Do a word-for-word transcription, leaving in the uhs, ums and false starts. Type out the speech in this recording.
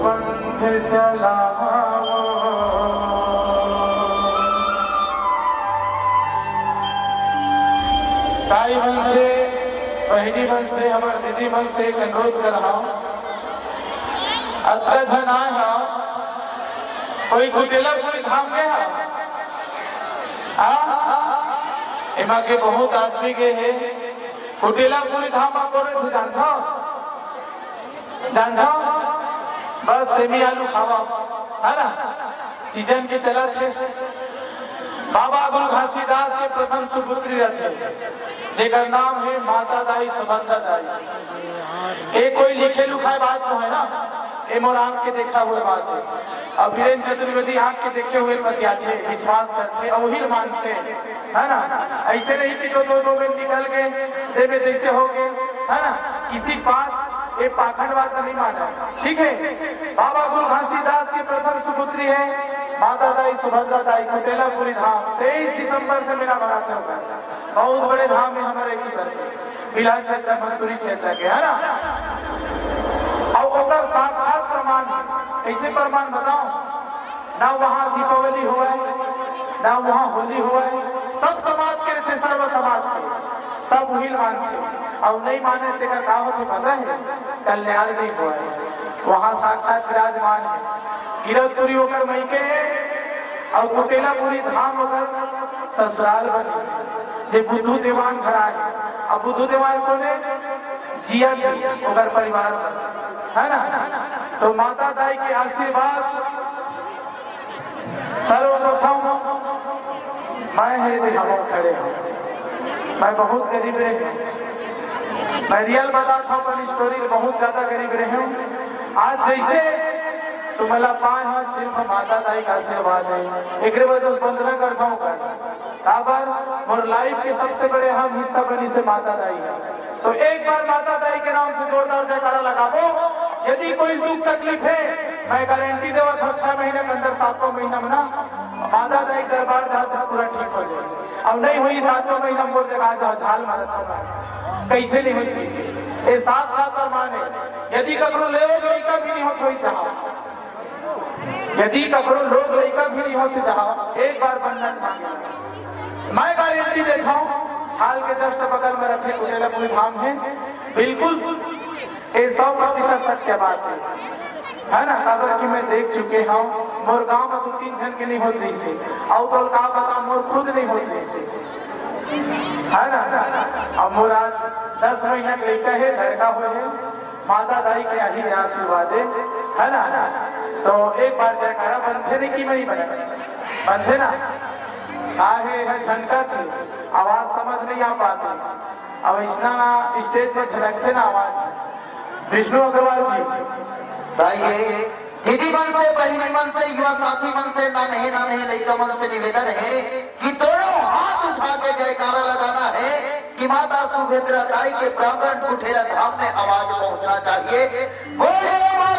पंथ चलावो। दाई मन से, बहिनी मन से, हमर दीदी मन से एक अनुरोध करहाव, अतका झन आए हव, कोई कुटेलापुरी धाम गे हव? आ? एमा के बहुत आदमी गे हे। कुटेलापुरी धाम आप बोले थे, जानथव? जानथव? बस सेमी आलू खावा, है ना? सीजन के चलत हे। बाबा गुरु घासीदास के प्रथम सुपुत्री रथे, जेकर नाम हे माता दाई सुभद्रा दाई। ए कोई लिखे लुखाए बात तो है ना, ए मोर आंख के देखा हुए बात है। और वीरेंद्र चतुर्वेदी आंख के देखे हुए पतियाथे, विश्वास करथे और वही मानथे, है ना? ऐसे नहीं कि दो दो दो में निकल गए, दे में जैसे हो गए, है ना? किसी बात, ये पाखंडवाद तो नहीं माना, ठीक है? बाबा गुरु घासीदास की प्रथम सुपुत्री है माता दाई सुभद्रा दाई, कुटेलापुरी धाम, तेईस दिसंबर से मेला मनाते होगा। बहुत बड़े धाम है हमारे की तरफ, बिलासपुर क्षेत्र, मस्तूरी क्षेत्र के, है ना? और ओकर साक्षात प्रमाण है। कैसे प्रमाण बताओ? ना वहाँ दीपावली हुआ है, ना वहाँ होली हुआ है। सब समाज के रहते, सर्व समाज के, सब उही मानते। और नहीं माने तेकर का होथे पता है? कल्याण नहीं हुआ है। वहाँ साक्षात विराजमान है। किरतपुरी ओकर मइके है और कुटेलापुरी धाम ओकर ससुराल बने, जे बुद्धू देवान घर आए। अब बुद्धू देवान कोने? जिया जी, ओकर परिवार बने, है ना? तो माता दाई के आशीर्वाद सर्वप्रथम मैं हे, जे हम खड़े हंव। मैं बहुत गरीब रहे हंव। मैं रियल बताथंव अपन स्टोरी, बहुत ज्यादा गरीब रहे हंव। आज जैसे तुमला पाए हंव, सिर्फ माता दाई का आशीर्वाद है। एकरे वजह से वंदना करथंव कर। काबर? मोर लाइफ के सबसे बड़े अहम हिस्सा बनिस हे माता दाई ह। तो एक बार माता दाई के नाम से जोरदार जयकारा लगाबो। यदि कोई दुख तकलीफ है, मैं गारंटी देवत हंव, छह महीना के अंदर, सातवां महीना में ना, माता दाई के दरबार जात हंव, पूरा ठीक हो जाए। अब नहीं होही, सातवां महीना में मोर जगह आ जाओ, झाल मारत हंव। कैसे नहीं होही? ये साक्षात प्रमाण है। यदि ककरो ले लइका भी नहीं होत होही जहां, यदि ककरो लोग लइका भी नहीं होत जहां, एक बार मन्नत मांगे। मैं गारंटी देथंव, झाल के just बगल में रखे कुटेलापुरी धाम है, बिल्कुल ये सौ प्रतिशत सत्य बात है, है ना? काबर कि मैं देख चुके हंव, मोर गांव में दू तीन झन के नहीं होत रहिस हे, अउ तोला का बतावंव, मोर खुद नहीं होत रहिस हे, है ना? अब मोर आज दस महीना के लइका है, लड़का होय है, माता दाई के यही आशीर्वाद है, है ना? तो एक बार जयकारा बनथे नहीं कि नहीं बने? बनथे ना? आहे है झनकत, आवाज समझ नहीं आ पात हे। अब अइसना स्टेज में झनकथे ना आवाज। विष्णु अग्रवाल जी। भाई, ये दीदी मन से, बहिनी मन से, युवा साथी मन से, नान्हे नान्हे लइका मन से निवेदन है कि दोनों हाथ उठा के जयकारा लगाना है कि माता सुभद्रा दाई के प्रांगण कुठेला धाम में आवाज पहुंचना चाहिए। बोलो माता